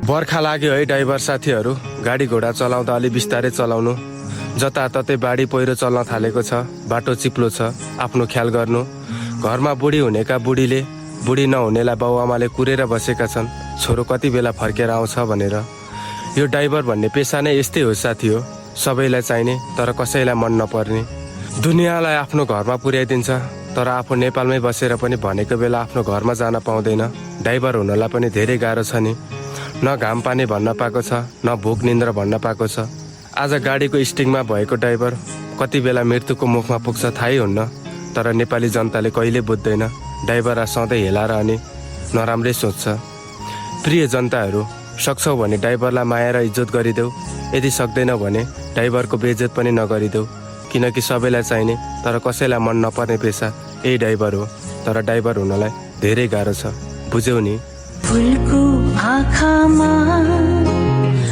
बर्खा लाग्यो है ड्राइभर साथीहरू, गाडी घोडा चलाउँदा अलि बिस्तारै चलाउनु। जताततै बाढी पहिरो चल्न थालेको छ, बाटो चिप्लो छ, आफ्नो ख्याल गर्नु। घरमा बुढी हुनेका बुढीले, बुढी नहुनेलाई बाउआमाले कुरेर बसेका छन्, छोरो कति बेला फर्केर आउँछ भनेर। यो ड्राइभर भन्ने पेसा नै यस्तै हो साथी हो, सबैलाई चाहिने तर कसैलाई मन नपर्ने। दुनियाँलाई आफ्नो घरमा पुर्याइदिन्छ तर आफू नेपालमै बसेर पनि भनेको बेला आफ्नो घरमा जान पाउँदैन। ड्राइभर हुनलाई पनि धेरै गाह्रो छ नि। न घाम पानी भन्न पाएको छ, न भोक निन्द्रा भन्न पाएको छ। आज गाडीको स्टिङमा भएको ड्राइभर कति बेला मृत्युको मुखमा पुग्छ थाहै हुन्न। तर नेपाली जनताले कहिले बुझ्दैन, ड्राइभर सधैँ हेलाएर अनि नराम्रै सोच्छ। प्रिय जनताहरू, सक्छौ भने ड्राइभरलाई माया र इज्जत गरिदेऊ, यदि सक्दैनौ भने ड्राइभरको बेइज्जत पनि नगरिदेऊ। किनकि सबैलाई चाहिने तर कसैलाई मन नपर्ने पेसा यही ड्राइभर हो। तर ड्राइभर हुनलाई धेरै गाह्रो छ, बुझ्यौ नि।